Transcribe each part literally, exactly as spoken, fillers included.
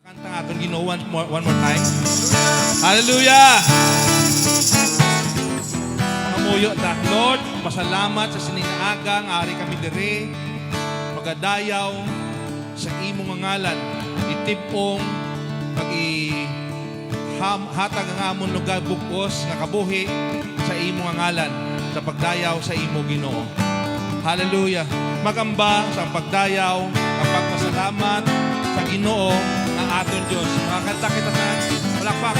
Kanta ang aton Ginoo one more, one more time. Hallelujah! Mamuyo ta. Lord, pasalamat sa sining nga aga nga ari kami diri magadayaw sa imo nga ngalan. Itib-ong pag-i-, ham-, hatag ang amon lugar bug-os nga kabuhi sa imo nga ngalan sa pagdayaw sa imo, Ginoo. Hallelujah. Magamba sang pagdayaw kag pagpasalamat sa Ginoo nga aton Dios. Makakanta kita tanan. Palakpak.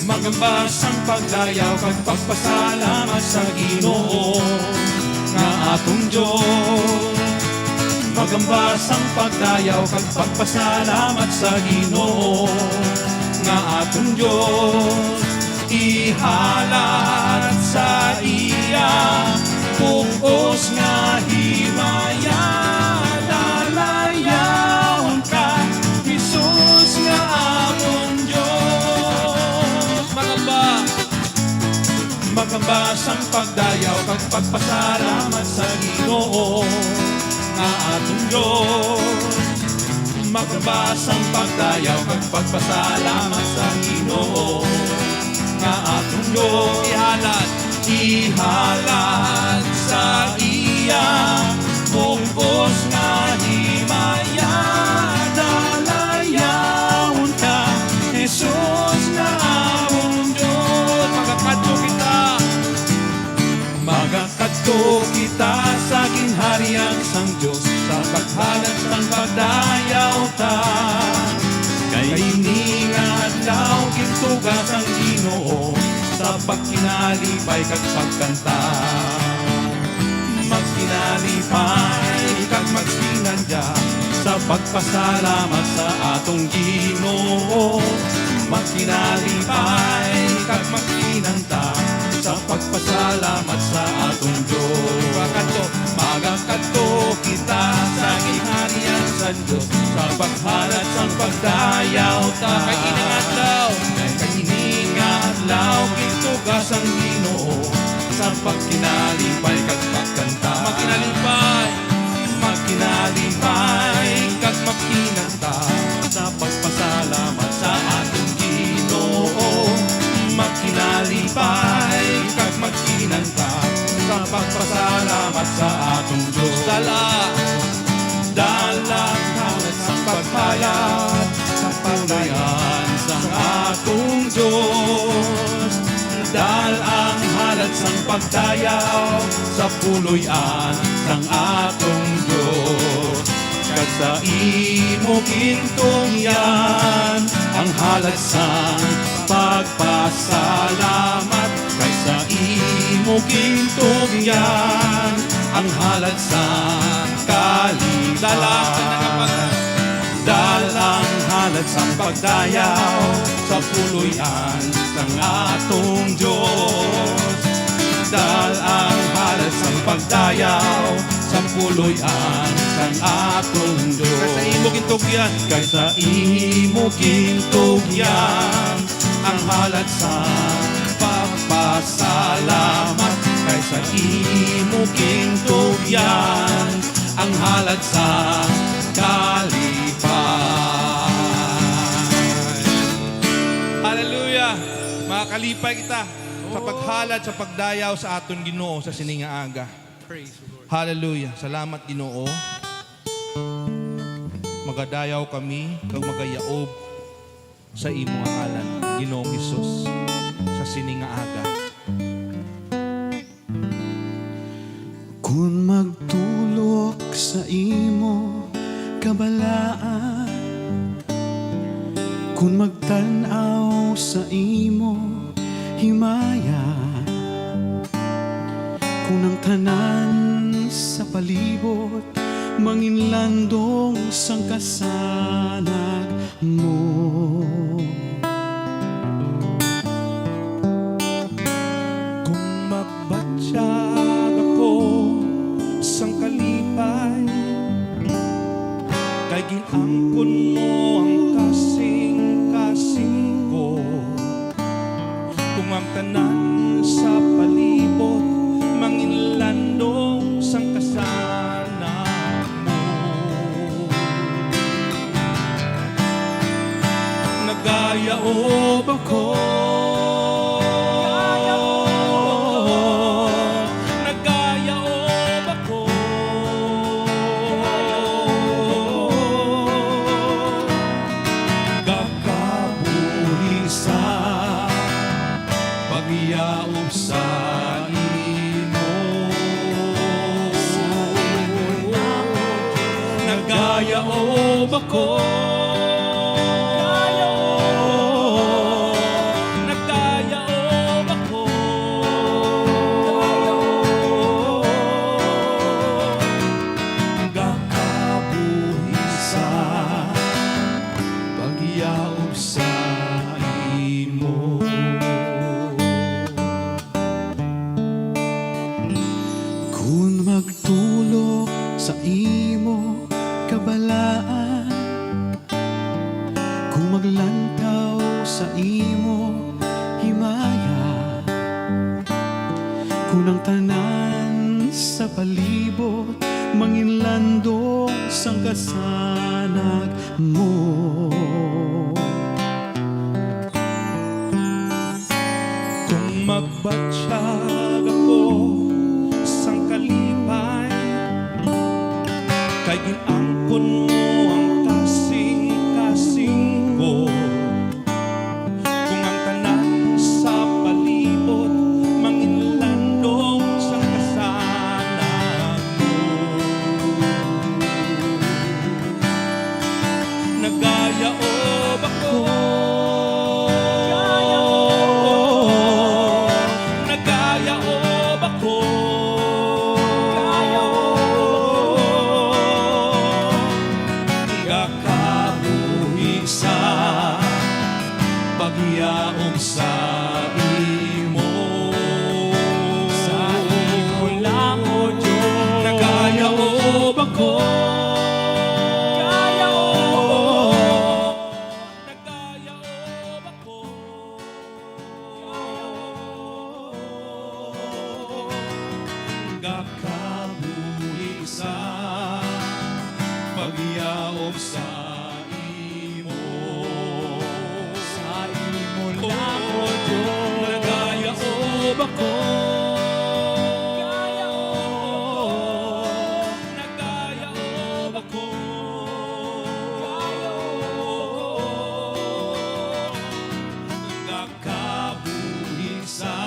Magamba sang pagdayaw kag pagpasalamat sa Ginoo nga aton Dios. Magamba sang pagdayaw kag pagpasalamat sa Ginoo nga aton Dios. Ihalad sa iya bug-os nga himaya, dalayawon ka, Jesus nga amon Dios. Magamba. Magamba sang pagdayaw kag pagpasalamat sa Ginoo nga aton Dios. Magamba sang pagdayaw kag pagpasalamat sa Ginoo nga aton Dios. Ihalad. Ihalad sa iya bug-os nga himaya, dalayawon ka, Jesus nga amon Dios. Magakadto kita. Magakadto kita sa ginharian sang Dios, sa paghalad sang pagdayaw ta. Kay ini nga adlaw gintuga sang Ginoo, sa pagkinalipay kag pagkanta. Magkinalipay kag magsinandya sa pagpasalamat sa aton Ginoo. Magkinalipay kag magsinandya sa pagpasalamat sa aton Dios. Magakadto, magakadto kita sa ginharian sa Dios, sa paghalad sang pagdayaw ta. Kay ini nga adlaw, kay ini nga adlaw, gintuga sang Ginoo, sa pagkinalipay kag pagkanta. Magkinalipay. Magkinalipay kag magkinanta sa pagpasalamat sa aton Ginoo. Magkinalipay kag magkinanta sa pagpasalamat sa aton Dios. Dala, dala ang halad sang paghalad sa puloy-an sang aton Dios. Dal ang halad sang pagdayaw sa puloy-an sang aton Dios. Kag sa imo gintugyan ang halad sang pagpasalamat. Kay sa imo gintugyan ang halad sang kalipay. Dal ang halad sang pagdayaw sa puloy-an sang aton Dios. Dal ang halad sang pagdayaw sa puloy-an sang aton Dios. Kay sa imo gintugyan. Kay sa imo gintugyan ang halad sang pagpasalamat. Kay sa imo gintugyan ang halad sang kalipay. Hallelujah! Makalipay kita sa paghalad, sa pagdayaw sa aton Ginoo sa sini nga aga. Praise the Lord. Hallelujah! Salamat, Ginoo. Magadayaw kami kag magayaob sa imo nga ngalan, Ginoong Hesus, sa sini nga aga. Kon magtulok sa imo kabalaan, kon magtan-aw sa imo himaya, kon ang tanan sa palibot manginlandong sang kasanag mo. Kung magbatyag ako sang kalipay, kay gin-angkon mo ang kasing-kasing ko. Kung ang tanan sa palibot manginlandong sang kasanag mo. Yaob ako. Nagayaob ako. Gakabuhi sa pagyaob sa imo. Nagayaob ako. Nagayaob ako. Gakabuhi sa pagyaob sa imo. Kon magtulok sa imo kabalaan, kon maglantaw sa imo himaya, kon ang tanan sa palibot manginlandong sang kasanag mo. Kung magbatyag ako sang kalipay, kay gin-angkon mo ang kasing-kasing ko. Kung ang tanan sa palibot manginlandong sa kasanag mo. Nagayaob ako. Nagayaob ako. Gakabuhi sa pagyaob sa imo. Sa imo lang, O Dios. Nagayaob ako. Nagayaob ako. Gakabuhi sa pagyaob sa imo. Sa imo lang, O Dios. Nagayaob ako. Nagayaob ako. Gakabuhi sa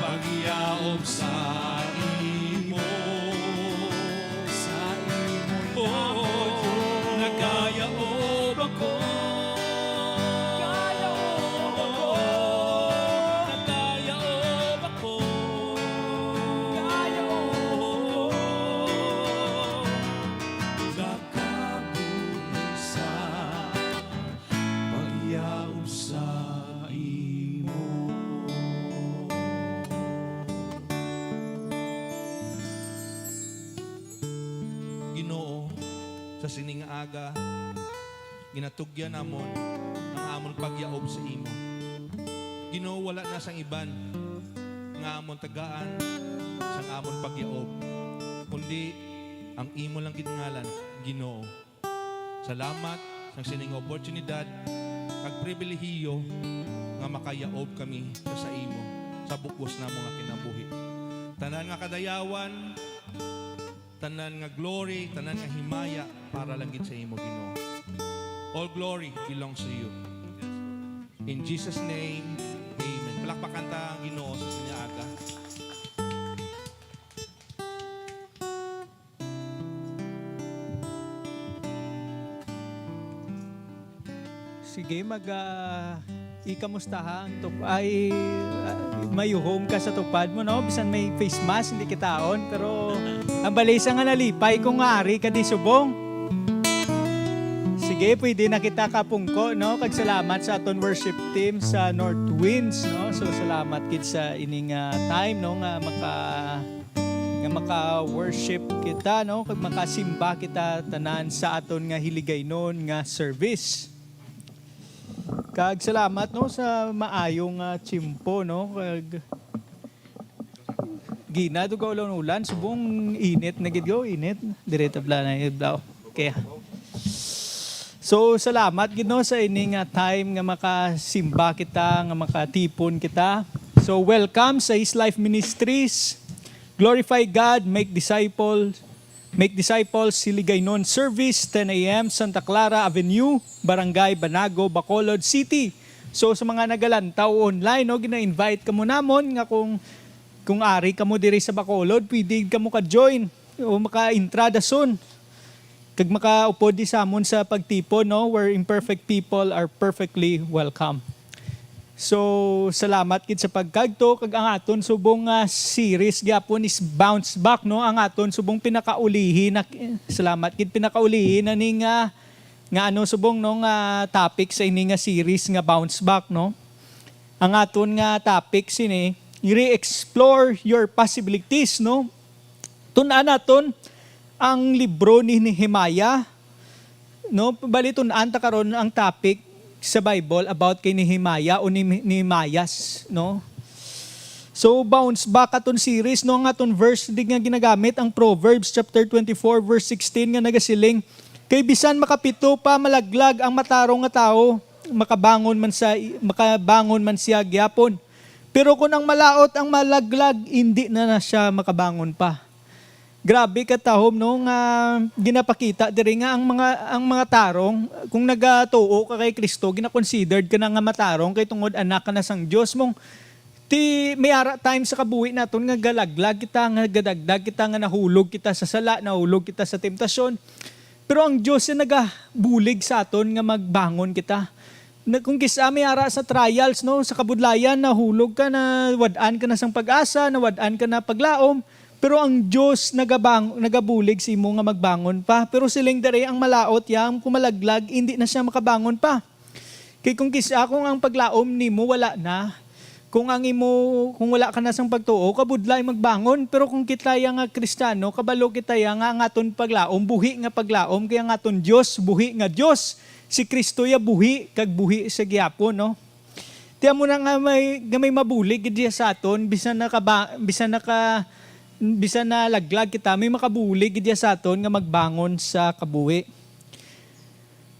pagyaob sa imo. Sa imo lang, O Dios. Nagayaob ako. Nagayaob ako. Nagayaob ako. Nagayaob ako. Gakabuhi sa pagyaob sa imo. Ginoo, sa sini nga aga, ginatugyan namon ang amon pagyaob sa imo. Ginoo, wala na sang iban nga amon tagaan sang amon pagyaob, kundi ang imo lang gid ngalan, Ginoo. Salamat sang sining oportunidad kag pribilehiyo nga makayaob kami sa, sa imo sa bug-os namo nga kinabuhi. Tanan nga kadayawan, tanan nga glory, tanan nga himaya para lang gid sa imo, Ginoo. All glory belongs to you. In Jesus' name, amen. Palakpakan ta ang Ginoo sa sining aga. Sige, mag, ah, ikamusta ha ang tup-, ay, ah, mayuhom ka sa tupad mo, no? Bisan may face mask, hindi kitaon, pero ang balisa nga nalipay kung nga ari ka di subong. Sige, pwede na kita kapungko, no? Kag salamat sa aton worship team sa North Winds, no? So, salamat gid sa ining, ah, time, no, nga maka-, nga maka-worship kita, no? Kag makasimba kita tanan sa aton nga hiligaynon nga service. Kag salamat, no, sa maayong, ah, tiyempo, no? Kag gina, duga ulan-ulan, subong init na gid, go, init. Dire tabla na, iblaw. Okay. So, salamat gid, no, sa ini nga time nga makasimba kita, nga makatipon kita. So, welcome sa His Life Ministries. Glorify God, make disciple, make disciples, Hiligaynon Service, ten a.m., Santa Clara Avenue, Barangay Banago, Bacolod City. So, sa mga nagalantaw online, no, gina-invite kamo namon nga kung, kung ari kamo diri sa Bacolod, pwede kamo ka-join o maka-intra dason kag makaupod di sa amon sa pagtipon, no, where imperfect people are perfectly welcome. So, salamat gid sa pagkadto, kag ang aton subong nga series gyapon is Bounce Back, no? Ang aton subong pinakaulihi na, salamat gid, pinakaulihi na ni nga, nga ano subong, no, nga topic sa ini nga series nga Bounce Back, no? Ang aton nga topic sini, re-explore your possibilities, no? Tun-an naton ang libro ni Nehemiah, no? Bali, tun-an ta karon ang topic sa Bible about kay Nehemiah o ni Nehemias, no? So, bounce back aton series, no? Ang aton verse di nga ginagamit, ang Proverbs chapter twenty-four, verse sixteen, nga nagasiling, "Kay bisan makapito pa malaglag ang matarong nga tawo, makabangon man sa, makabangon man siya gyapon. Pero kun ang malaot ang malaglag, indi na, na siya makabangon pa." Grabe ka tahom, no, nga ginapakita diri nga ang mga, ang mga tarong, kung nagatuo ka kay Cristo, gina-considered ka na nga matarong kay tungod anak ka na sang Dios. Mong ti may ara time sa kabuhi naton nga galaglag kita, nga gadagdag kita, nga nahulog kita sa sala, nahulog kita sa temptasyon. Pero ang Dios siya nagabulig sa aton nga magbangon kita. Na, kung kis-a may ara sa trials, no, sa kabudlayan, nahulog ka, nawad-an ka na sang pag-asa, nawad-an ka na paglaom, pero ang Dios nagabang-, nagabulig sa imo nga magbangon pa. Pero siling diri, ang malaot ya, ang kumalaglag, indi na siya makabangon pa. Kay kung kis-a, kung ang paglaom nimo wala na, kung ang imo, kung wala ka na sang pagtuo, kabudlay magbangon. Pero kung kita ya nga Kristiyano, kabalo kita ya nga ang aton paglaom, buhi nga paglaom, kay ang aton Dios, buhi nga Dios. Si Cristo ya buhi, kag buhi sa gihapon, no? Ti amo na nga may, nga may mabulig gid diya sa aton, bisan nakaba-, bisan naka-, bisan nalaglag kita, may makabulig gid diya sa aton nga magbangon sa kabuhi.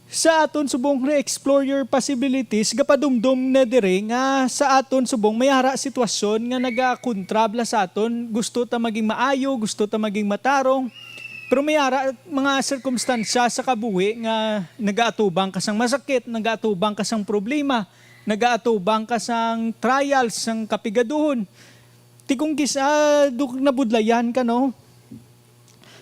Sa aton subong re-explore your possibilities, gapadumdom na diri nga sa aton subong may ara sitwasyon nga nagakontra bala sa aton. Gusto ta maging maayo, gusto ta maging matarong, pero may ara mga sirkumstansya sa kabuhi nga nagaatubang ka sang masakit, nagaatubang ka sang problema, nagaatubang ka sang trials, sang kapigaduhon. Ti kung kis-a, duk-, nabudlayan ka, no?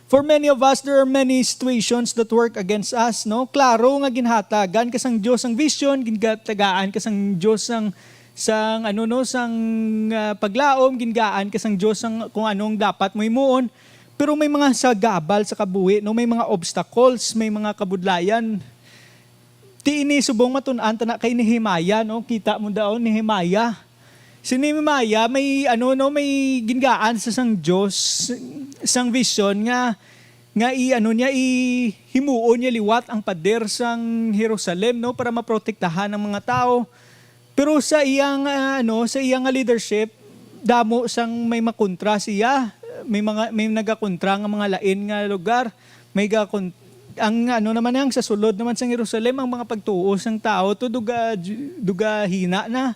For many of us, there are many situations that work against us, no? Klaro nga ginhatagan ka sang Dios ang vision, gintagaan ka sang Dios sang, sang, ano, no, sang, ah, paglaom, gintagaan ka sang Dios sang kung anong dapat mo himuon. Pero may mga sagabal sa kabuhi, no? May mga obstacles, may mga kabudlayan. Ti ini subong matun-an ta na kay Nehemiah, no? Kita mo daw, Nehemiah. Si Nehemiah may, ano, no, may gintaan sa sang Dios, sang vision nga, nga i-, ano niya, i-, himuon niya liwat ang pader sang Jerusalem, no, para maprotektahan ang mga tawo. Pero sa iyang, ah, ano, sa iyang leadership, damo sang may makontra siya, may mga, may nagakontra nga mga lain nga lugar, may gakon-, ang ano naman, ang sa sulod naman sa Jerusalem, ang mga pagtuo sang tawo to duga, duga hina na.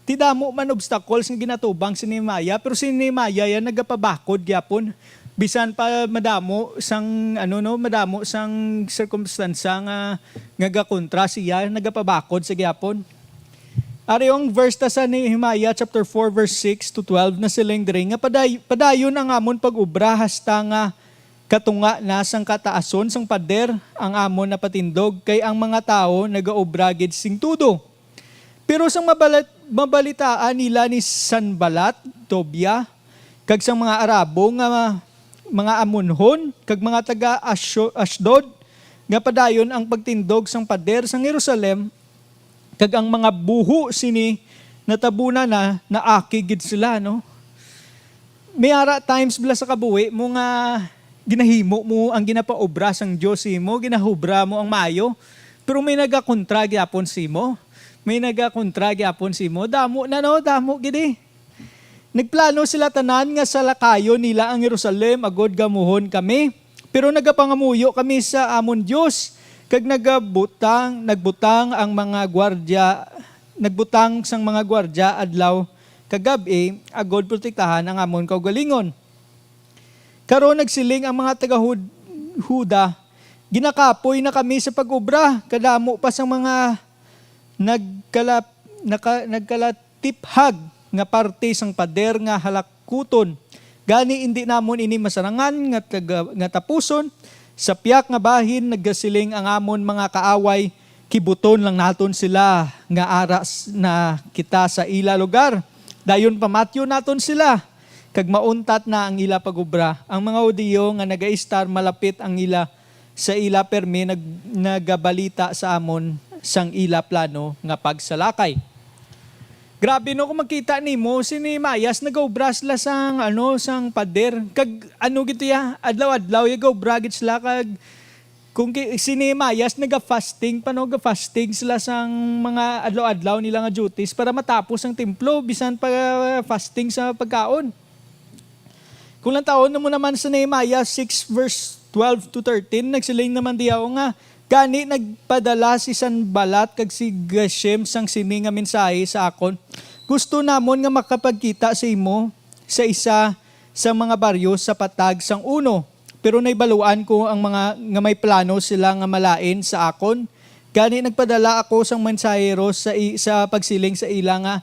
Ti damo man obstacles nga ginatubang si Nehemiah, pero si Nehemiah yan nagapabakod gyapon. Bisan pa madamo sang, ano, no, madamo sang sirkumstansya nga, nga gakontra siya, nagapabakod sa gyapon. Ari ang verse ta sa Nehemiah chapter four, verse six to twelve, na siling diri nga paday-, padayon ang amon pag-obra hasta nga katunga na sang kataason sang pader ang amon napatindog, kay ang mga tawo nagaobra gid sing tudo. Pero sang mabalat-, mabalitaan nila ni Sanballat, Tobia, kag sang mga Arabo nga mga Amonhon, kag mga taga Asho-, Ashdod, nga padayon ang pagtindog sang pader sang Jerusalem, kag ang mga buho sini natabunan na, naakig gid sila, no? May ara times bala sa kabuhi mo nga ginahimo mo ang ginapaobra sang Dios sa imo, ginahubra mo ang maayo, pero may nagakontra gyapon sa imo. May nagakontra gyapon sa imo. Damo na, no? Damo gid, eh. Nagplano sila tanan nga salakayon nila ang Jerusalem agod gamuhon kami. Pero nagapangamuyo kami sa amon Dios, Kag nagabutang, nagbutang ang mga gwardya, nagbutang sang mga gwardya adlaw kag gab-i, agod protektahan ang amon kaugalingon. Karon nagsiling ang mga taga-Hud-, Huda, "Ginakapoy na kami sa pag-obra, kadamo pa sang mga nagkala-, naka-, nagkalatiphag nga parte sang pader nga halakuton. Gani, indi namon ini masarangan nga taga-, nga tapuson." Sa piyak nga bahin nagasiling ang amon mga kaaway, "Kibuton lang naton sila nga ara s-, na kita sa ila lugar. Dayon pamatyon naton sila, kag mauntat na ang ila pag-obra." Ang mga Hudiyo nga nagaistar malapit ang ila, sa ila permi nag-, nagabalita sa amon sang ila plano nga pagsalakay. Grabe, no, kung makita nimo, si Nehemias nagaobra sila sang, ano, sang pader. Kag ano gid ya, adlaw-adlaw ya gaobra gid sila. Kag kung ki-, si Nehemias naga-fasting pa, no, ga-fasting sila sang mga adlaw-adlaw nila nga duties para matapos ang templo, bisan pa fasting sa pagkaon. Kung lantawon mo naman sa Nehemiah six verse twelve to thirteen, nagsiling naman diya nga, "Gani nagpadala si Sanballat kag si Geshem sang sini nga mensahe sa akon, 'Gusto namon nga makapagkita sa imo sa isa sa mga baryo sa patag sang uno, pero nahibaluan ko ang mga nga may plano sila nga malain sa akon. Gani nagpadala ako sang mensahero sa i-, sa pagsiling sa ila nga,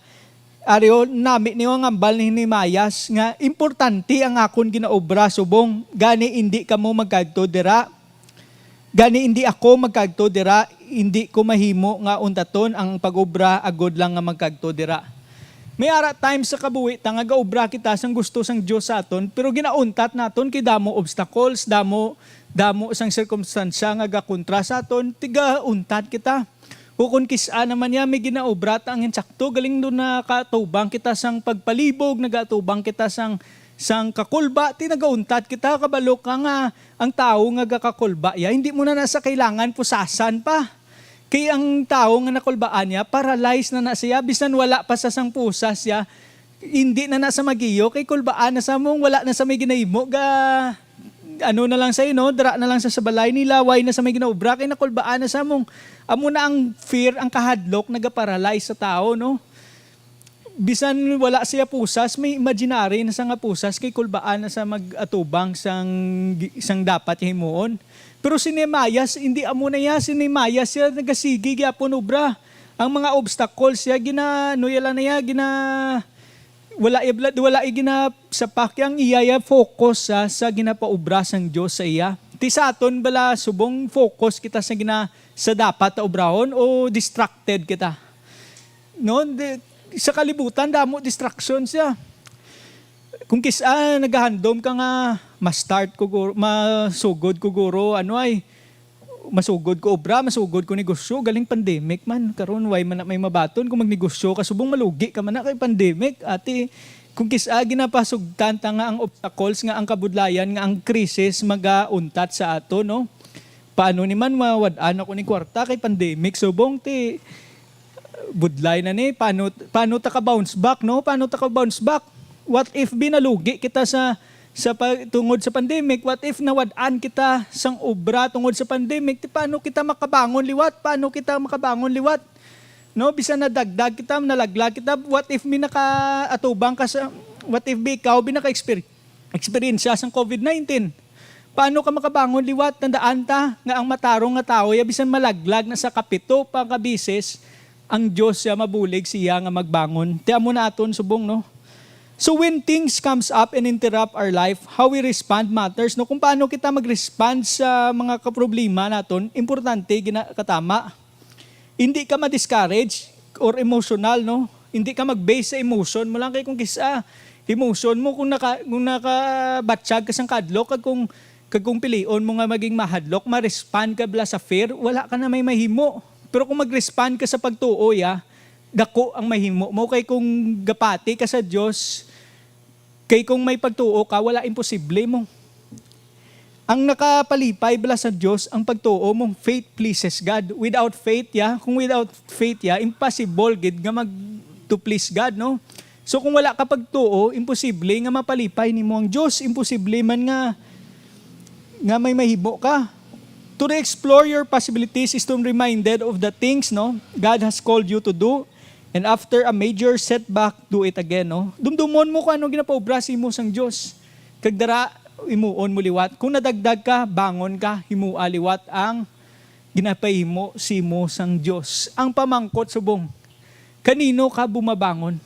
'Ari, o, nami niyo ang hambal ni Nehemias nga importante ang akon ginaobra subong, gani indi kamo magkadto dira. Gani indi ako magkadto dira, indi ko mahimo nga untaton ang pag-obra agod lang nga magkadto dira.'" May ara times sa kabuhi ta nga gaobra kita sang gusto sang Dios sa aton, pero ginauntat naton kay damo obstacles, damo, damo sang sirkumstansya nga gakontra sa aton, tigauntat kita. O kon kis-a naman niya, may ginaobra ta ang insakto, galing do nakatubang kita sang pagpalibog, nagatubang kita sang, sang kakulba, ti nagauntat kita, kabalo ka nga ang tawo nga gakakulba ya, hindi mo na na sa kailangan pusasan pa. Kay ang tawo nga nakulbaan niya, paralyzed na na siya, bisan wala pa sa sang pusas siya, hindi na na sa magiyo, kay kulbaan na sa mong wala na sa may ginahimo, ga, ano na lang sa ino, dira na lang sa, sa balay nila, way na sa may ginaobra, kay nakulbaan na sa mong, amo na ang fear, ang kahadlok, nagaparalyze sa tao, no? Bisan wala siya pusas, may imaginary na sa nga pusas, kay kulbaan na sa mag-atubang sang, sang dapat himuon. Pero si Nehemias, hindi amo na iya, si Nehemias siya nagasigi gyapon obra. Ang mga obstacles siya, gina, ano, iya lang na iya, gina, wala iya bla-, wala iya ginasapak yang iya, iya focus sa, sa ginapaobra sang Dios sa iya. Ti sa aton bala subong focus kita sa gina, sa dapat ta obrahon o distracted kita? No, di, sa kalibutan damo distractions ya. Kung kis-a nagahandom ka nga ma-start ko guro, masugod ko guro, ano ay, masugod ko obra, masugod ko negosyo, galing pandemic man. Karon, way man na may mabaton kung magnegosyo ka, subong malugi ka man na kay pandemic. Ati, kung kis-a ginapasugtan ta nga ang obstacles, nga ang kabudlayan, nga ang krisis magauntat sa ato, no? Paano ni man mawad-an ako ni kwarta kay pandemic, subong ti budlay na ni, paano, paano ta ka bounce back, no? Paano ta ka bounce back? What if binalugi kita sa, sa pa-, tungod sa pandemic? What if nawad-an kita sang obra tungod sa pandemic? Ti paano kita makabangon liwat? Paano kita makabangon liwat? No, bisan nadagdag kita, nalaglag kita, what if mi nakaatubang ka sa, what if bi ikaw bi naka-exper-, eksperyensya sang covid nineteen? Paano ka makabangon liwat? Tandaan ta nga ang matarong nga tawo ya bisan malaglag na sa kapito pa ka beses, ang Dios ya mabulig siya nga magbangon. Ti amo na aton subong, no? So when things comes up and interrupt our life, how we respond matters, no? Kung paano kita mag-respond sa mga kaproblema naton, importante gina-, katama. Hindi ka ma-discourage or emotional, no? Hindi ka mag-base sa emotion mo lang, kay kung kis-a emotion mo, kung naka-, kung nakabatsyag ka sang kahadlok, kag kung, kag kung pilion mo nga maging mahadlok, ma-respond ka bala sa fear, wala ka na may mahimo. Pero kung mag-respond ka sa pagtuo, ya, dako ang mahimo mo. Kay kung gapati ka sa Dios, kay kung may pagtuo ka, wala imposible mo. Ang nakapalipay bala sa Dios ang pagtuo mo. Faith pleases God. Without faith, ya, kung without faith, ya, impossible gid nga mag, to please God, no? So kung wala ka pagtuo, imposible nga mapalipay nimo ang Dios. Imposible man nga, nga may mahimo ka. To explore your possibilities is to be reminded of the things, no, God has called you to do. And after a major setback, do it again, no? Dumdumon mo kung ano ginapaubra sa imo sang Dios. Kag dara, imuon mo liwat. Kung nadagdag ka, bangon ka, himua liwat ang ginapahimo simo sang Dios. Ang pamangkot subong, kanino ka bumabangon?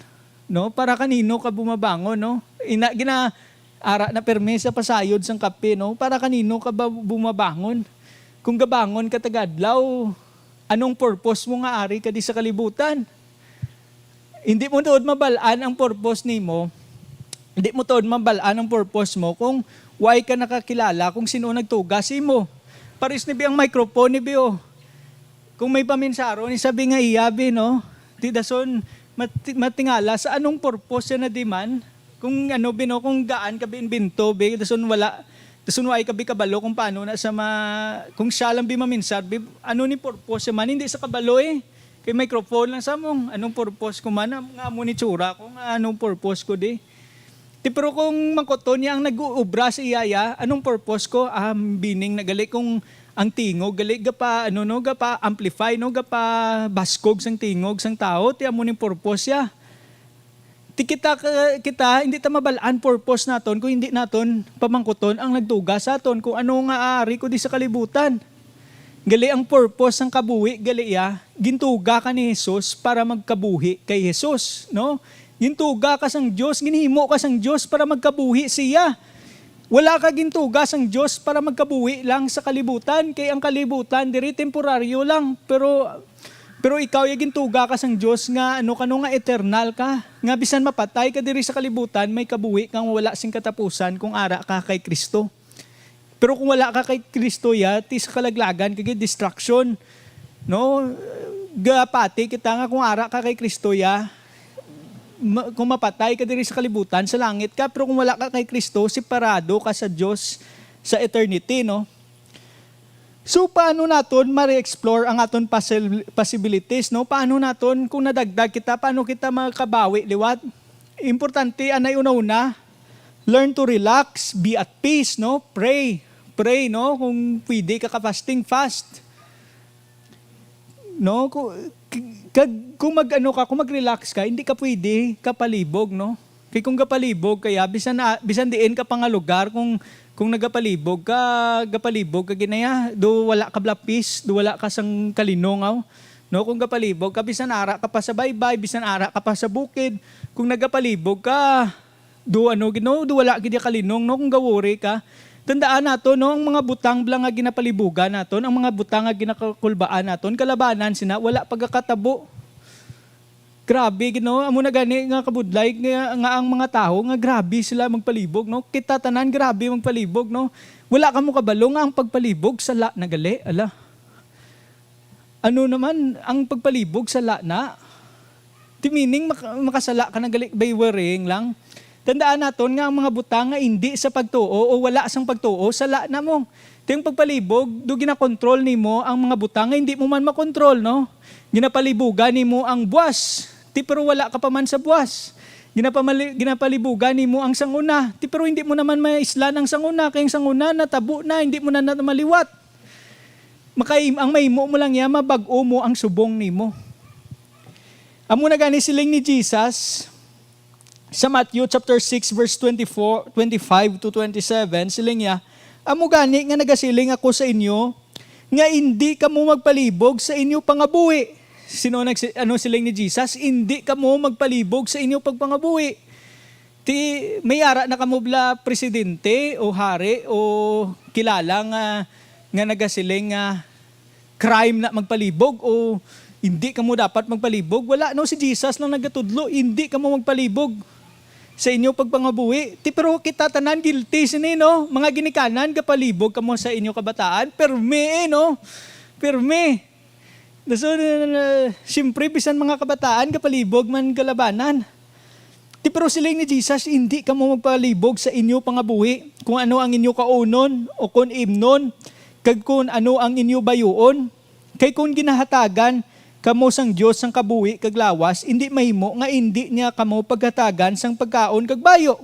No? Para kanino ka bumabangon, no? Ina gina ara na permi sa pasayod sang kape, no? Para kanino ka ba bumabangon? Kung gabangon ka tagadlaw, anong purpose mo nga ari ka di sa kalibutan? Hindi mo tuod mabal-an ang purpose nimo. Hindi mo tuod mabal-an ang purpose mo kung way ka nakakilala kung sino nagtuga sa imo. Paris ni bi ang microphone ni bi, oh. Kung may paminsaro ni sabi nga iya bi, no? Ti dason mati- matingala sa anong purpose siya na demand. Kung ano bi, no, kung gaan ka bi imbento bi, dason wala, dason way ka bi kabalo kung paano na sa ma, kung siya lang bi maminsar bi, ano ni purpose siya man, hindi sa kabalo eh. Kay microphone lang sa mong, anong purpose ko man, nga mo ni tsura ko, nga anong purpose ko di. Ti, pero kung mangkuton niya ang nag-uubra sa iya, ya, anong purpose ko? Ah, meaning na gali kung ang tingog, gali gapa, ano, no, gapa amplify, no, gapa baskog sang tingog sang tao, ti amo ning purpose ya. Ti kita, ka- kita, hindi ta mabal-an purpose naton kung hindi naton pamangkuton ang nagtuga sa aton kung ano nga ari ko di sa kalibutan. Gali ang purpose sang kabuhi, gali ya, gintuga ka ni Jesus para magkabuhi kay Jesus, no? Gintuga ka sang Dios, ginhimo ka sang Dios para magkabuhi siya. Wala ka gintuga sang Dios para magkabuhi lang sa kalibutan, kay ang kalibutan diri temporaryo lang, pero pero ikaw ya gintuga ka sang Dios nga ano kano nga eternal ka, nga bisan mapatay ka diri sa kalibutan, may kabuhi kang wala sing katapusan kung ara ka kay Cristo. Pero kung wala ka kay Cristo, ya, ti sa kalaglagan kag destruction, no? Gapati kita nga kung ara ka kay Cristo, ya, ma- kung mapatay ka diri sa kalibutan, sa langit ka, pero kung wala ka kay Cristo, separado ka sa Dios sa eternity, no? So, paano naton ma-explore ang aton possib- possibilities, no? Paano naton, kung nadagdag kita, paano kita makabawi liwat? Importante, anay una-una, learn to relax, be at peace, no? Pray. Pray, no? Kung pwede ka ka-fasting, fast. No? Kung, kag, kung mag-ano ka, kung mag-relax ka, hindi ka pwede kapalibog, no? Kay kung gapalibog kaya, bisan na, bisan diin ka pa nga lugar, kung, kung nagapalibog ka, gapalibog ka ginaya, do wala ka bla peace, do wala ka sang kalinongaw. No, kung gapalibog ka, bisan ara ka pa sa baybay, bisan ara ka pa sa bukid, kung nagapalibog ka, do ano gid, no, do wala gid ya kalinong, no, kung gawori ka. Tandaan nato, no, ang mga butang bala nga ginapalibugan naton, ang mga butang nga ginakulbaan naton, kalabanan sina, wala pagakatabo. Grabe gid, no, amo na gani nga kabudlay nga, nga ang mga tawo nga grabe sila magpalibog, no. Kita tanan grabe magpalibog, no. Wala kamo kabalo nga ang pagpalibog sala na gali, ala. Ano naman ang pagpalibog sala na? Ti meaning, mak- makasala ka na gali by worrying lang. Tandaan naton nga ang mga butang nga indi sa pagtuo o wala sang pagtuo, sala na mo. Ti ang pagpalibog, do ginakontrol nimo ang mga butang nga indi mo man makontrol, no? Ginapalibugan nimo ang buwas, ti pero wala ka pa man sa buwas. Ginapamali- ginapalibugan nimo ang sanguna, ti pero hindi mo naman maislan ang sanguna, kay ang sanguna natabo na, hindi mo na, na maliwat. Makay, ang mahimo mo lang ya, mabag-o mo ang subong nimo. Amo na gani siling ni Jesus sa Matthew chapter six, verse twenty-four, twenty-five to twenty-seven, siling niya, "Amo gani nga nagasiling ako sa inyo, nga indi kamo magpalibog sa inyo pangabuhi." Sino nagsi-, ano siling ni Jesus? "Indi kamo magpalibog sa inyo pagpangabuhi." Ti, may ara na kamo bala presidente o hari o kilala nga, nga nagasiling nga crime na magpalibog o hindi kamo dapat magpalibog. Wala, no, si Jesus lang nagatudlo, hindi kamo magpalibog sa inyo pagpangabuhi. Ti, pero kita tanan guilty sini, no? Mga ginikanan, gapalibog kamo sa inyo kabataan. Permi, eh, no? Permi. So, uh, siyempre, bisan mga kabataan, kapalibog man kalabanan. Ti pero siling ni Jesus, "Hindi kamo magpalibog sa inyo pangabuhi, kung ano ang inyo kaunon o kung imnon, kag kung ano ang inyo bayuon. Kay kung ginahatagan kamo sang Dios sang kabuhi kag lawas, indi mahimo nga indi niya kamo paghatagan sang pagkaon kag bayo."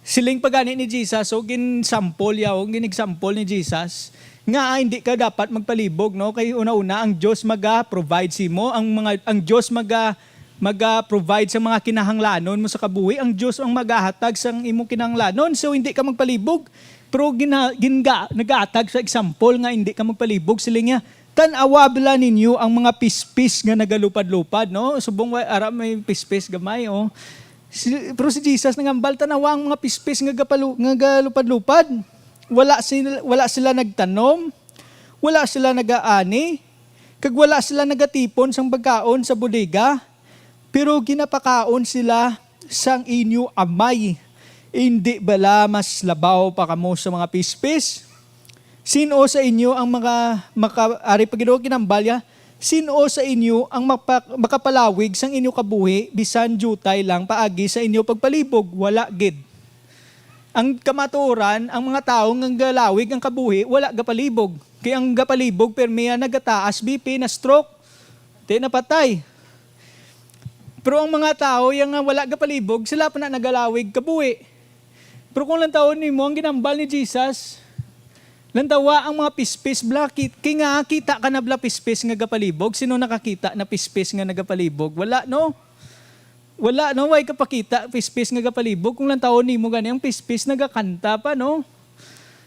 Siling pa gani ni Jesus, o gin-sample ya, o gin-example ni Jesus, Nga, ah, hindi ka dapat magpalibog, no? Kay una-una, ang Dios maga-provide sa imo, ang mga, ang Dios maga, maga-provide sa mga kinahanglanon mo sa kabuhi, ang Dios ang magahatag sa imo kinahanglanon. So, hindi ka magpalibog. Pero gina, ginga, nagahatag sa example nga hindi ka magpalibog. Siling niya, "Tan-awa bala ninyo ang mga pispis nga nagalupad-lupad," no? Subong wa, ara may pispis gamay, oh. Si, pero si Jesus nangambal, "Tan-awa ang mga pispis nga gapalu-, nga galupad-lupad. Wala sila, wala sila nagtanom, wala sila nagaani, kag wala sila nagatipon sang pagkaon sa bodega, pero ginapakaon sila sang inyo Amay. Indi bala mas labaw pa kamo sa mga pispis? Sin-o sa inyo ang mga maka-," ari pa gid, oh, ginambal niya, "Sin-o sa inyo ang mapa-, makapalawig sang inyo kabuhi bisan diutay lang paagi sa inyo pagpalibog? Wala gid." Ang kamatuoran, ang mga tawo nga galawig ang kabuhi, wala gapalibog. Kay ang gapalibog, pirmi yan, nagataas B P, na-stroke, ti napatay. Pero ang mga tawo yang nga wala gapalibog, sila pa na nagalawig kabuhi. Pero kung lantawon nimo ang ginambal ni Jesus, lantawa ang mga pispis bala, ki-, kay nga kita ka na bala pispis nga gapalibog, sino nakakita na pispis nga nagapalibog? Wala, no? Wala, no? Way kapakita, pispis nga gapalibog. Kung lantawon nimo gani, ang pispis nagakanta pa, no?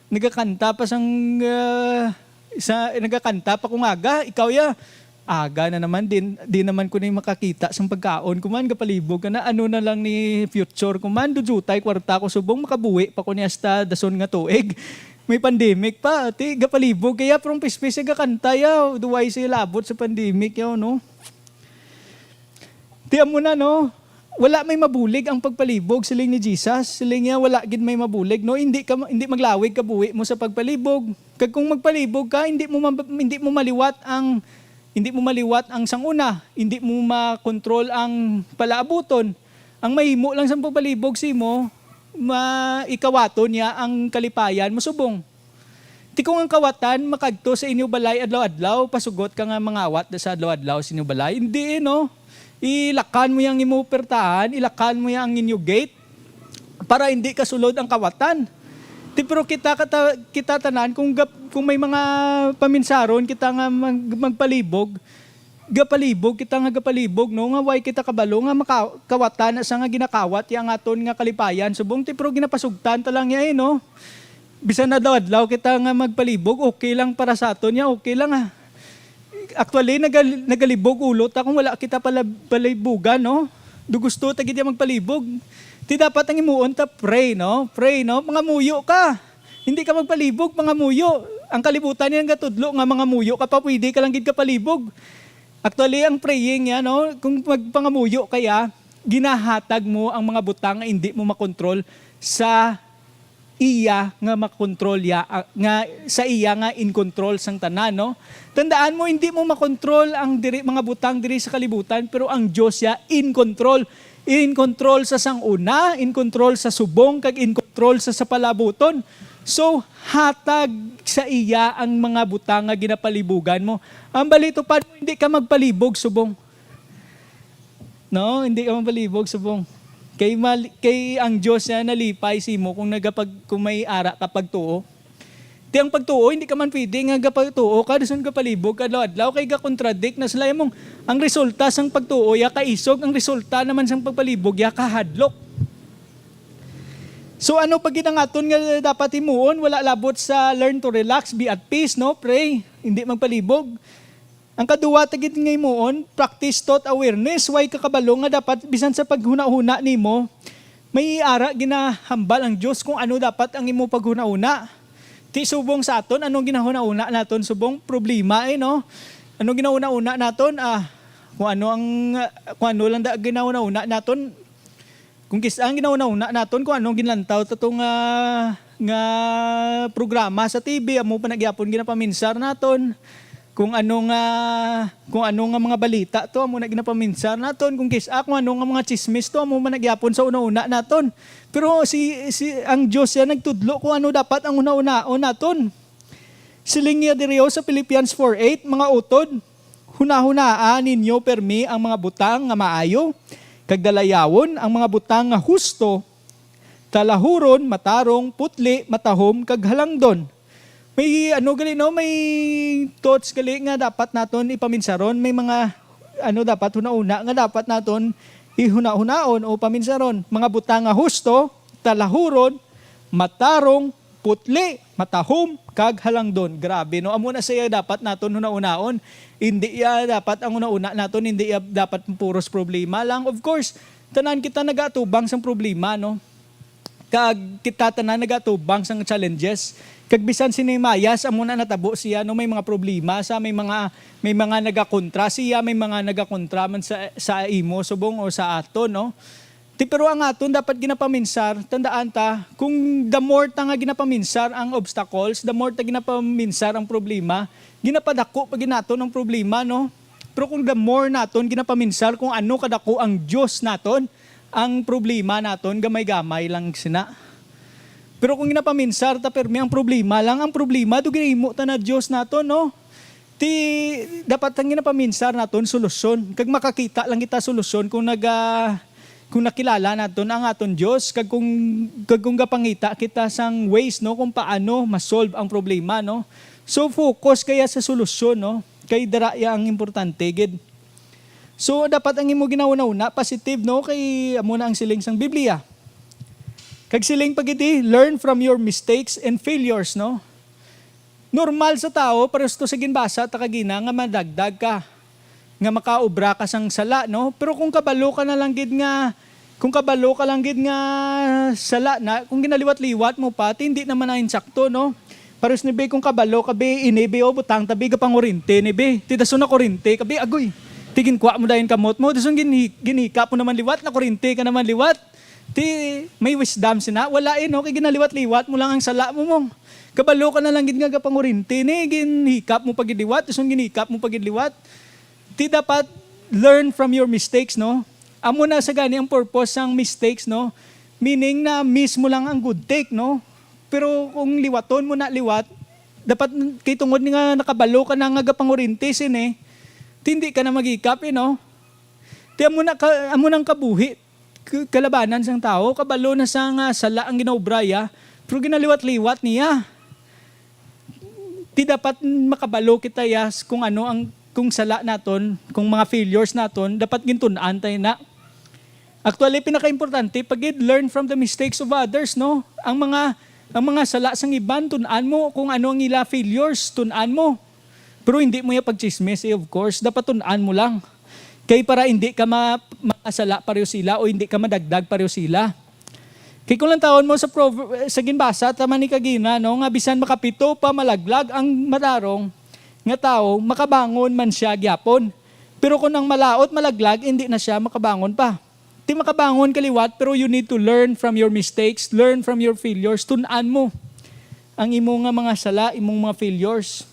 Nagakanta pa sang, ah, sa, nagakanta pa kung aga. Ikaw ya, aga na naman, din, di naman ko ni makakita sang pagkaon ko man, gapalibog ka na. Ano na lang ni future ko man, dujutay kwarta ko, subong makabuhi pa ko ni hasta dason nga tuig. May pandemic pa, ti, gapalibog kaya, pero ang pispis ya gakanta ya, duway siya labot sa pandemic ya, no? Ti amo na, no? Wala may mabulig ang pagpalibog, siling ni Jesus. Siling niya, "Wala gid may mabulig, no? Hindi ka, hindi maglawig kabuhi mo sa pagpalibog. Kag kung magpalibog ka, hindi mo ma-, hindi mo maliwat ang, hindi mo maliwat ang sang una, hindi mo makontrol ang palaabuton. Ang mahimo lang sang pagpalibog sa imo, ma-, ikawaton niya ang kalipayan mo subong." Ti kung ang kawatan makadto sa inyo balay adlaw-adlaw, pasugot ka nga mangawat da sa adlaw-adlaw sa inyo balay? Hindi, eh, no? Ilakan mo yang imo pertahan, ilakan mo yang inyo gate para hindi kasulod ang kawatan. Ti, pero kita, kata-, kita tanan, kung gap-, kung may mga paminsaron kita nga mag-, magpalibog, gapalibog kita nga gapalibog, no, nga way kita kabalo nga maka-, kawatan na sa nga ginakawat ya ang aton nga kalipayan. Subong ti, pero ginapasugtan ta lang ya, eh, no? Bisan adlaw-adlaw kita nga magpalibog, okay lang para sa aton ya, okay lang, ah. Actually, nagal-, nagalibog ulo ta kung wala kita pala-, palibugan, no? Do gusto ta gid ya magpalibog. Ti dapat ang imuon ta, pray, no? Pray, no? Mangamuyo ka. Hindi ka magpalibog, mangamuyo. Ang kalibutan niya gatudlo nga mangamuyo ka pa, pwede ka lang gid kapalibog. Actually, ang praying niya, no, kung magpangamuyo ka ya, ginahatag mo ang mga butang nga hindi mo makontrol sa iya nga makontrol ya, ah, nga sa iya nga in control sang tanan, no? Tandaan mo, hindi mo makontrol ang diri, mga butang diri sa kalibutan, pero ang Dios ya in control. In control sa sang una, in control sa subong, kag in control sa, sa palabuton. So, hatag sa iya ang mga butang nga ginapalibugan mo. Ang balito pa, hindi ka magpalibog subong. No, hindi ka magpalibog subong. Kay mal-, kay ang Dios na nalipay sa imo kung nagapag-, kung may ara ka pagtuo. Ti ang pagtuo, hindi ka man pwede nga gapatuo ka, dason gapalibog ka adlaw-adlaw, kay ga-contradict na sila imong, ang resulta sang pagtuo ya kaisog, ang resulta naman sang pagpalibog ya kahadlok. So, ano pa gid ang aton nga dapat himuon? Wala labot sa learn to relax, be at peace, no? Pray, hindi magpalibog. Ang kaduwa ta gid nga himuon, practice thought awareness. Way ka kabalo nga dapat bisan sa paghunahuna nimo, may ara ginahambal ang Dios kung ano dapat ang imo paghunahuna. Ti subong sa aton, anong ginahunahuna naton? Subong problema, eh, no? Anong ginahunahuna naton? Ah, kung ano ang, kung ano lang da ginahunahuna naton. Kung kis-, ang ginahunahuna naton kung anong ginlantaw ta to nga, nga programa sa T V, amo pa na gyapon ginapaminsar naton. Kung ano nga, kung ano nga mga balita to, amo na ginapaminsar naton. Kung kis-, ah, kung ano nga mga chismis to, amo man na gyapon sa una-una naton. Pero si, si, ang Dios ya nagtudlo kung ano dapat ang una-unaon naton. Siling niya diri, oh, sa Philippians four eight, "Mga utod, hunahunaa ninyo permi ang mga butang nga maayo, kag dalayawon ang mga butang nga husto, talahuron, matarong, putli, matahom, kag halangdon." May ano gali, no, may thoughts gali nga dapat naton ipaminsaron, may mga ano dapat hunahuna nga dapat naton ihunahunaon o paminsaron, mga butang nga husto, talahuron, matarong, putli, matahom, kag halangdon. Grabe, no? Amo na siya dapat naton hunahunaon. Hindi iya dapat ang hunahuna naton, hindi iya dapat puros problema lang. Of course, tanan kita nagatubang sang problema, no? Kag kita tanan nagatubang sang challenges. Kag bisan sini mayas, amo na natabo siya, no? May mga problema sa, may mga, may mga nagakontra siya, may mga nagakontra man sa, sa imo subong o sa aton, no? Ti, pero ang aton dapat ginapaminsar, tandaan ta, kung the more ta nga ginapaminsar ang obstacles, the more ta ginapaminsar ang problema, ginapadako pa gid naton ang problema, no? Pero kung the more naton ginapaminsar kung ano kadako ang Dios naton, ang problema naton gamay-gamay lang sina. Pero kung ginapaminsar ta pirmi ang problema lang, ang problema do ginahimo ta na Dios naton, no? Ti dapat ang ginapaminsar naton solusyon, kag makakita lang kita solusyon kung naga kung nakilala naton ang aton Dios, kag kung, kag kung gapangita kita sang ways, no, kung paano ma-solve ang problema, no. So focus kaya sa solusyon, no, kay dara iya ang importante gid. So dapat ang imo ginahunahuna positive, no, kay amo na ang siling sang Biblia. Kag siling pa gid, learn from your mistakes and failures, no. Normal sa tawo, pareho to sa ginbasa ta kagina, nga madagdag ka, nga makaobra ka sang sala, no? Pero kung kabalo ka na lang gid nga, kung kabalo ka lang gid nga sala na, kung ginaliwat-liwat mo pa, ti hindi naman na insakto, no? Pareho ni be, kung kabalo ka be, ini be, o butang ta be, gapangurinti ni be. Ti dason na kurinti ka be, agoy. Ti ginkwa mo dayon kamot mo, dason ginhi-, ginhikap mo naman liwat, na kurinti ka naman liwat. Ti may wisdom sina? Wala, eh, no? Kay ginaliwat-liwat mo lang ang sala mo, mo. Kabalo ka na lang gid nga gapangurinti ni, ginhikap mo pa gid liwat, dason ginhikap mo pa gid liwat. Ti dapat learn from your mistakes, no? Amo na sa gani ang purpose sang mistakes, no? Meaning na miss mo lang ang good take, no? Pero kung liwaton mo na liwat, dapat kay tungod nga nakabalo ka na nga gapangurinti sini, ti hindi ka na maghikap, eh, no? Ti amo na ka, amo nang kabuhi, k-, kalabanan sang tawo, kabalo na sa nga sala ang ginaobraya, pero ginaliwat-liwat niya. Ti dapat makabalo kita, yes, kung ano ang, kung sala naton, kung mga failures naton, dapat gintun-an tayo na. Actually, pinakaimportante, pagid learn from the mistakes of others, no? Ang mga, ang mga sala sang iban, tun-an mo kung ano ang ila failures, tun-an mo. Pero hindi mo iya pagchismis, eh, of course. Dapat tun-an mo lang. Kay para hindi ka ma-, makasala pareho sila o hindi ka madagdag pareho sila. Kay kung lantawon mo sa prov-, sa ginbasa, tama ni kagina, no, nga bisan makapito pa malaglag ang matarong nga tawo, makabangon man sia gyapon. Pero kung ang malaut malaglag, hindi na sia makabangon pa. Ti makabangon ka liwat, pero you need to learn from your mistakes, learn from your failures. Tun-an mo ang imo nga mga sala, imong mga failures.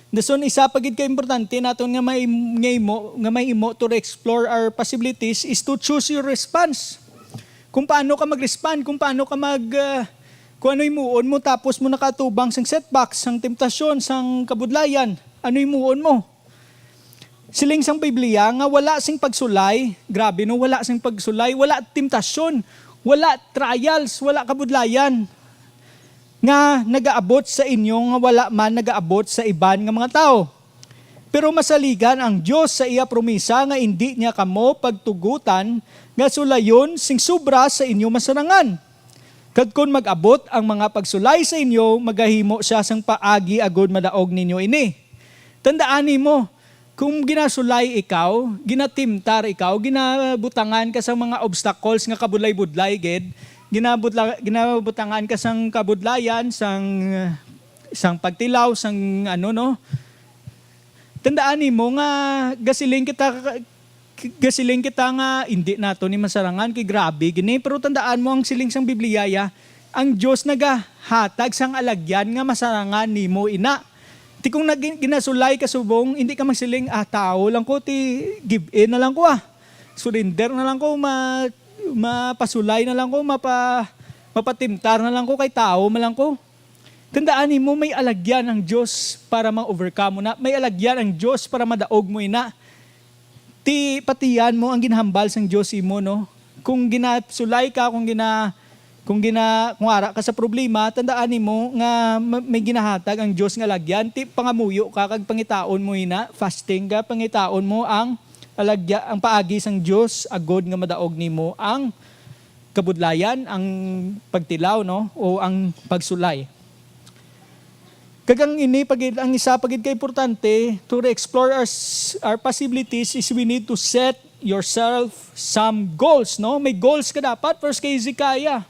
Dason, isa pa gid ka importante naton nga may, nga imo, nga may imo to explore our possibilities is to choose your response. Kung paano ka mag-respond, kung paano ka mag, ah, kung ano himuon mo, tapos mo nakatubang sang setback, sang temptasyon, sang kabudlayan, ano himuon mo? Siling sang Biblia nga wala sing pagsulay, grabe no, wala sing pagsulay, wala temptasyon, wala trials, wala kabudlayan nga nagaabot sa inyo nga wala man nagaabot sa iban nga mga tawo. Pero masaligan ang Dios sa iya promisa nga indi niya kamo pagtugutan nga sulayon sing sobra sa inyo masarangan. Kag kon mag-abot ang mga pagsulay sa inyo, magahimo sia sang paagi agod madaog ninyo ini. Tandaan nimo, kung ginasulay ikaw, ginatimtar ikaw, ginabutangan ka sa mga obstacles nga kabudlay-budlay gid, ginabutla-, ginabutangan ka sang kabudlayan, sang, sang pagtilaw, sang ano, no? Tandaan nimo nga gasiling kita, gasiling kita nga hindi nato ni masarangan kay grabe gini. Pero tandaan mo ang siling sang Biblia, ya, ang Dios nagahatag sang alagyan nga masarangan nimo ina. Ti kung nag-, ginasulay ka subong, hindi ka magsiling, "Ah, tao lang ko, ti give in na lang ko, ah. Surrender na lang ko, ma-, mapasulay na lang ko, mapa-, mapatimtar na lang ko, kay tao man lang ko." Tandaan nimo, may alagyan ang Dios para ma-overcome mo na. May alagyan ang Dios para madaog mo ina. Ti patian mo ang ginhambal sang Dios imo, no? Kung ginasulay ka, kung gina-, Kung gina-, kung ara ka sa problema, tandaan nimo nga ma-, may ginahatag ang Dios nga alagyan. Ti pangamuyo ka kag pangitaon mo ina, fasting ka, pangitaon mo ang alagya, ang paagi sang Dios, agod nga madaog nimo ang kabudlayan, ang pagtilaw, no, o ang pagsulay. Kag ang ini pa gid, ang isa pa gid ka importante to re-explore our, s-, our possibilities is we need to set yourself some goals, no? May goals ka dapat, first kay Hezekiah.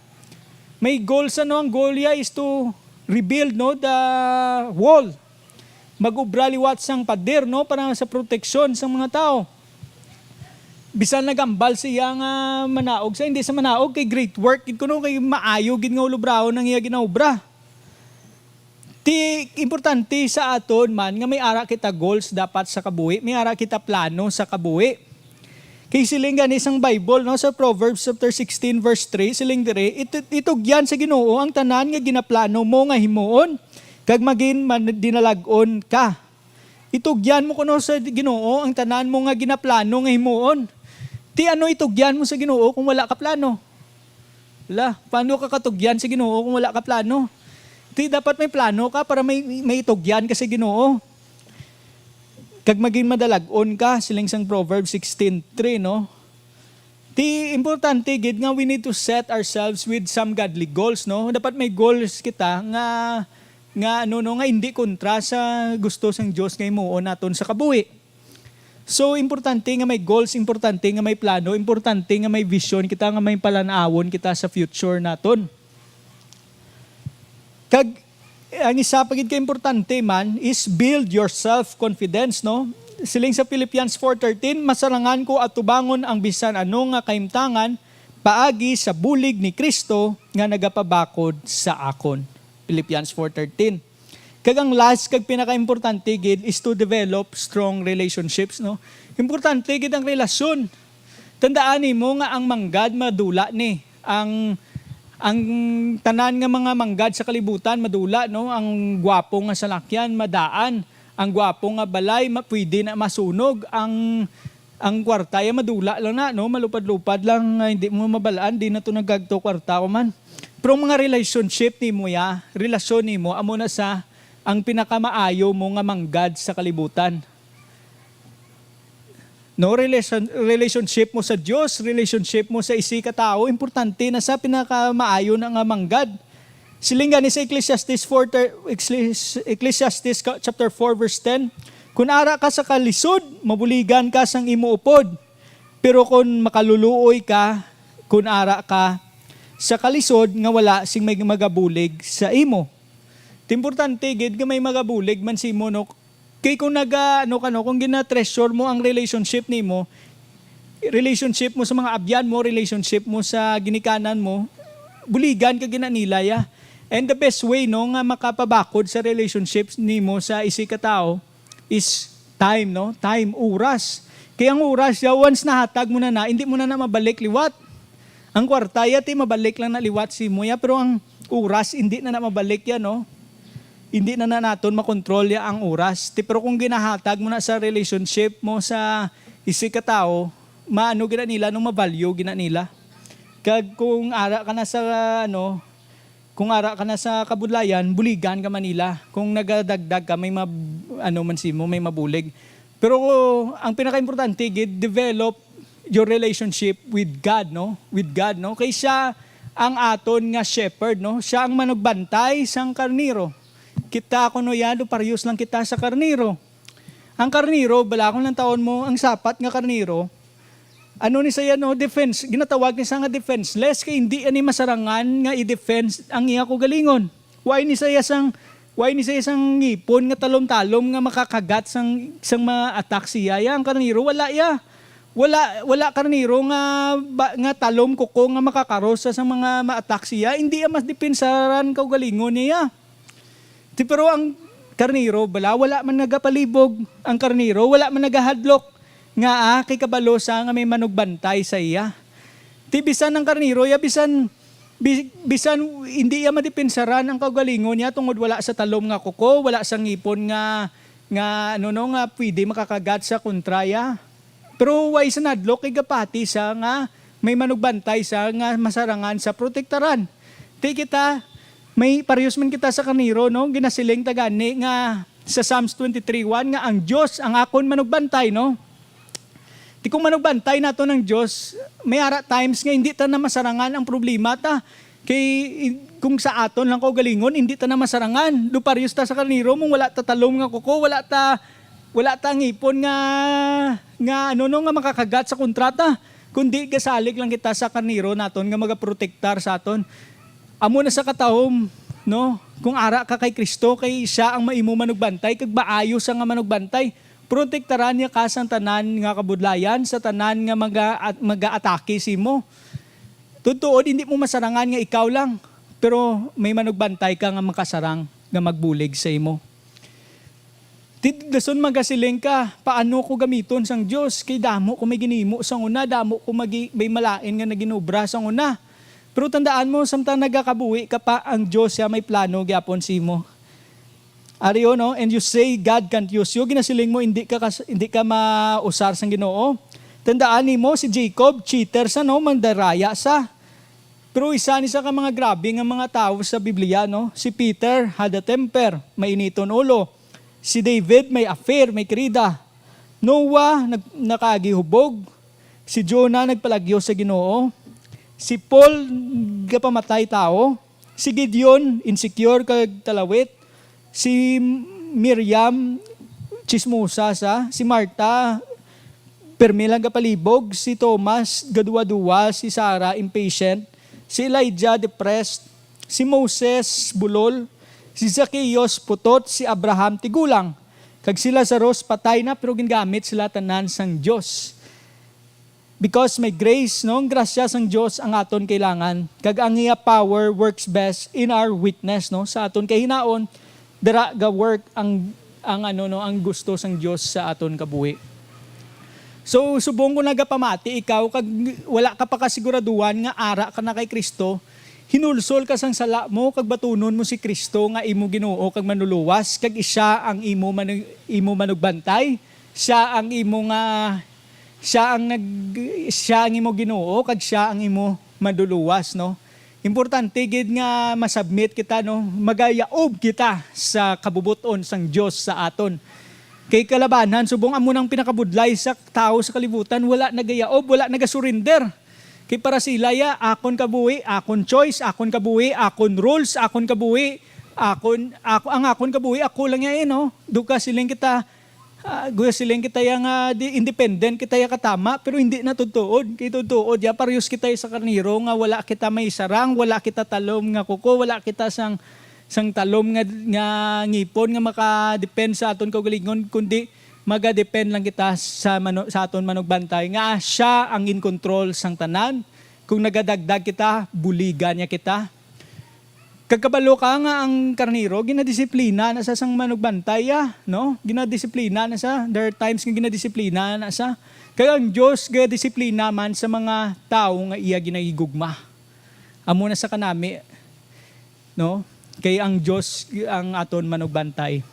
May goals, ano, ang goal niya is to rebuild, no, the wall. Mag-obra liwat sang pader, no, para sa proteksyon sang mga tao. Bisan nagambal siya nga manaog sa, hindi sa manaog, kay great work gid kuno, kay maayo gid nga ulobraon ang iya ginaobra. Ti importante sa aton man nga may ara kita goals dapat sa kabuhi, may ara kita plano sa kabuhi. Kay siling gani sang Bible, no, sa Proverbs chapter sixteen verse three, siling diri, "It-, itugyan sa Ginoo ang tanan nga ginaplano mo nga himuon, kag magin man-, dinalag-on ka." Itugyan mo kuno sa Ginoo ang tanan mo nga ginaplano nga himuon. Ti ano itugyan mo sa Ginoo kung wala ka plano? La, paano ka katugyan sa Ginoo kung wala ka plano? Ti dapat may plano ka para may, may itugyan ka sa Ginoo. Kag magin madalag-on ka, siling sang Proverbs sixteen three, no? Ti importante gid nga we need to set ourselves with some godly goals, no? Dapat may goals kita nga, nga, ano, no, nga hindi kontra sa gusto sang Dios nga himuon naton sa kabuhi. So, importante nga may goals, importante nga may plano, importante nga may vision kita, nga may palan-awon kita sa future naton. Kag ang isa pa gid ka importante man is build your self-confidence, no? Siling sa Philippians four thirteen, "Masarangan ko atubangon ang bisan ano nga kahimtangan paagi sa bulig ni Cristo nga nagapabakod sa akon." Philippians four thirteen. Kag ang last kag pinakaimportante gid is to develop strong relationships, no? Importante gid ang relasyon. Tandaan nimo nga ang manggad madula ni. Ang, ang tanan nga mga manggad sa kalibutan madula, no? Ang gwapo nga salakyan madaan, ang gwapo nga balay ma-, pwede na masunog, ang, ang kwarta ya madula lang na, no? Malupad-lupad lang nga hindi mo mabalaan, di na to nagkagto kwarta ko man. Pero ang mga relationship nimo ya, relasyon nimo, amo na sa ang pinakamaayo mo nga manggad sa kalibutan. No, relation-, relationship mo sa Dios, relationship mo sa isi ka tawo, importante na sa pinakamaayo na nga manggad. Siling gani sa Ecclesiastes four, ter-, Ecclesi-, Ecclesiastes ka-, chapter four, verse ten, "Kun ara ka sa kalisod, mabuligan ka sang imo upod. Pero kun makaluluoy ka, kun ara ka sa kalisod, nga wala sing may magabulig sa imo." Ti importante gid nga may magabulig man sa imo, no? Kay kung naga-, ano ka, no, kung gina-treasure mo ang relationship nimo, relationship mo sa mga abyan mo, relationship mo sa ginikanan mo, buligan ka gina nila, ya. And the best way, no, nga makapabakod sa relationship nimo sa isi ka tawo is time, no? Time, oras. Kay ang oras, ya, once nahatag mo na na, hindi mo na na mabalik liwat. Ang kwarta, ya, ti mabalik lang na liwat sa imo, ya, pero ang oras, hindi na na mabalik, ya, no? Hindi na na naton makontrol, ya, ang oras. Ti, pero kung ginahatag mo na sa relationship mo sa isi ka tawo, maano gina nila, no, mavalue gina nila. Kag kung ara ka na sa, ano, kung ara ka na sa kabudlayan, buligan ka man nila. Kung nagadagdag ka, may mab-, ano man sa imo, may mabulig. Pero ang pinakaimportante gid, develop your relationship with God, no? With God, no? Kay siya ang aton nga shepherd, no? Siya ang manugbantay sang karnero. Kita kuno yan, do pareho lang kita sa karnero. Ang karnero, bala, kung lantawon mo, ang sapat nga karnero, ano ni siya, no? Defense. Ginatawag ni siya nga defenseless, kay hindi ani masarangan nga i-defense ang iya kaugalingon. Wala ni siya sang, wala ni siya sang ngipon nga talom-talom nga makakagat sang, sang ma-attack siya. Ya, ang karnero, wala ya. Wala, wala karnero nga ba, nga talom kuko nga makakaros sa, sa mga ma-attack siya. Hindi ya mas depensaran kaugalingon niya. Ti, pero ang karnero, bala, wala man nagapalibog. Ang karnero, wala man nagahadlok. Nga, ah, kay kabalo sa nga may manugbantay sa iya. Ti, bisan ang karnero, ya, bisan, bi-, bisan hindi ya madepensaran ang kaugalingon niya tungod wala sa talom nga kuko, wala sa ngipon nga, nga, ano, no, nga pwede makakagat sa kontra ya. Pero wala sa nahadlok kay gapati sa nga may manugbantay sa nga masarangan sa protektaran. Ti kita, may parehas man kita sa karnero, no? Ginasiling ta gani nga sa Psalms twenty-three one nga ang Dios ang akon manugbantay, no? Ti kung manugbantay naton ang Dios, may ara times nga hindi ta na masarangan ang problema ta. Kay i-, kung sa aton lang kaugalingon, hindi ta na masarangan. Do parehas ta sa karnero, mong wala ta talom nga kuko, wala ta, wala ta ngipon nga, nga ano, no, nga makakagat sa kontrata, kundi gasalig lang kita sa karnero naton nga magaprotektar sa aton. Amo na sa katahom, no? Kung ara ka kay Cristo, kay siya ang maimo manugbantay, kag maayo sa nga manugbantay. Protektaran niya ka sa tanan nga kabudlayan, sa tanan nga maga-, at-, magaatake sa imo. Tuod-tuod, hindi mo masarangan nga ikaw lang, pero may manugbantay ka nga makasarang nga magbulig sa imo. Ti-, dason magasiling ka, "Paano ko gamiton sang Dios? Kay damo ko may ginimo sang una, damo ko magi-, may malain nga naginobra sang una." Pero tandaan mo, samtang nagakabuhi ka pa, ang Dios siya may plano gyapon sa imo. Ari, oh, no? And you say God can't use you. Ginasiling mo, hindi ka kas-, hindi ka mausar sang Ginoo. Tandaan nimo, si Jacob, cheater sa, no? Mandaraya sa. Pero isa ni sa ka mga grabe nga mga tawo sa Biblia, no? Si Peter had a temper, mainiton ulo. Si David may affair, may kirida. Noah nag-, nakagihubog. Si Jonah nagpalagyo sa Ginoo. Si Paul gapamatay tawo. Si Gideon insecure kag talawit. Si Miriam chismosa sa. Si Marta permi lang gapalibog. Si Thomas gaduwa-duwa. Si Sarah impatient. Si Elijah depressed. Si Moses bulol. Si Zacchaeus putot. Si Abraham tigulang. Kag si Lazarus patay na, pero gingamit sila tanan sang Dios. Because may grace, no? Ang grasya sang Dios ang aton kailangan, kag ang iya power works best in our weakness, no? Sa aton kahinaon, dira ga work ang, ang ano, no, ang gusto sang Dios sa aton kabuhi. So, subong ko nagapamati ikaw kag wala ka pa kasiguraduhan nga ara ka na kay Cristo, hinulsol ka sang sala mo kag batunon mo si Cristo nga imo Ginoo kag Manluluwas, kag siya ang imo manu-, imo manugbantay, siya ang imo nga, siya ang nag-, siya ang imo Ginoo kag siya ang imo Manluluwas, no? Importante gid nga masubmit kita, no? Magayaob kita sa kabubot-on sang Dios sa aton. Kay kalabanan, subong amo nang pinakabudlay sa tawo sa kalibutan, wala nagayaob, wala nagasurinder. Kay para sila ya, akon kabuhi, akon choice, akon kabuhi, akon rules, akon kabuhi, akon, ako, ang akon kabuhi, ako lang ya, eh, no? Duka siling kita, ah, guya siling kita ya nga di, independent kita ya katama, pero hindi na tuod-tuod. Kay tuod-tuod ya, parehas kita ya sa karnero nga wala kita may sarang, wala kita talom nga kuko, wala kita sang, sang talom nga, nga ngipon nga makadepend sa aton kaugalingon, kundi magadepend lang kita sa manu-, sa aton manugbantay nga siya ang in control sang tanan. Kung nagadagdag kita, buligan niya kita. Kag kabalo ka nga ang karnero ginadisiplina na sa sang manugbantay, ah, no? Ginadisiplina na sa, there are times nga ginadisiplina na sa. Kag ang Dios gadisiplina man sa mga tawo nga iya ginahigugma. Amo na sa kanami, no? Kay ang Dios ang aton manugbantay.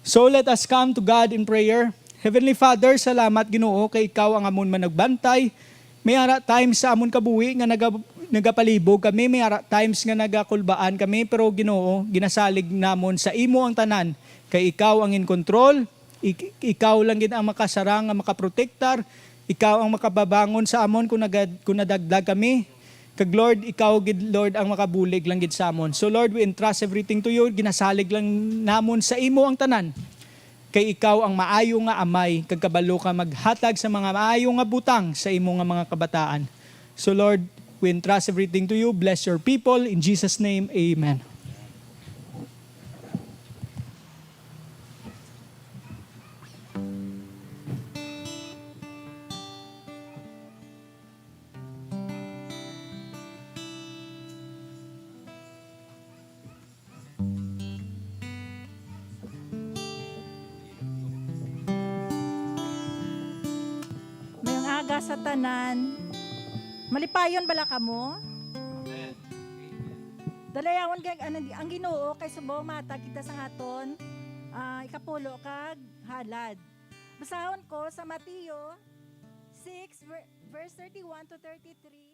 So let us come to God in prayer. Heavenly Father, salamat, Ginoo, kay ikaw ang amon manugbantay. May ara times sa amon kabuhi nga naga-, nagapalibog kami, may ara times nga nagakulbaan kami, pero Ginoo, ginasalig namon sa imo ang tanan, kay ikaw ang in control, ik-, ikaw lang gid ang makasarang nga makaprotektar, ikaw ang makababangon sa amon kung naga-, kung nadagdag kami. Kag Lord, ikaw gid, Lord, ang makabulig lang gid sa amon. So Lord, we entrust everything to you. Ginasalig lang namon sa imo ang tanan. Kay ikaw ang maayo nga amay, kag kabalo ka maghatag sa mga maayo nga butang sa imo nga mga kabataan. So Lord, we entrust everything to you. Bless your people. In Jesus' name, amen. Mayong aga sa tanan. Malipayon bala kamo? Dalayawon kay ang, ang Ginoo kay subong matag kita sa aton, ah, ikapulo kag halad. Basahon ko sa Mateo six, ver-, verse thirty-one to thirty-three.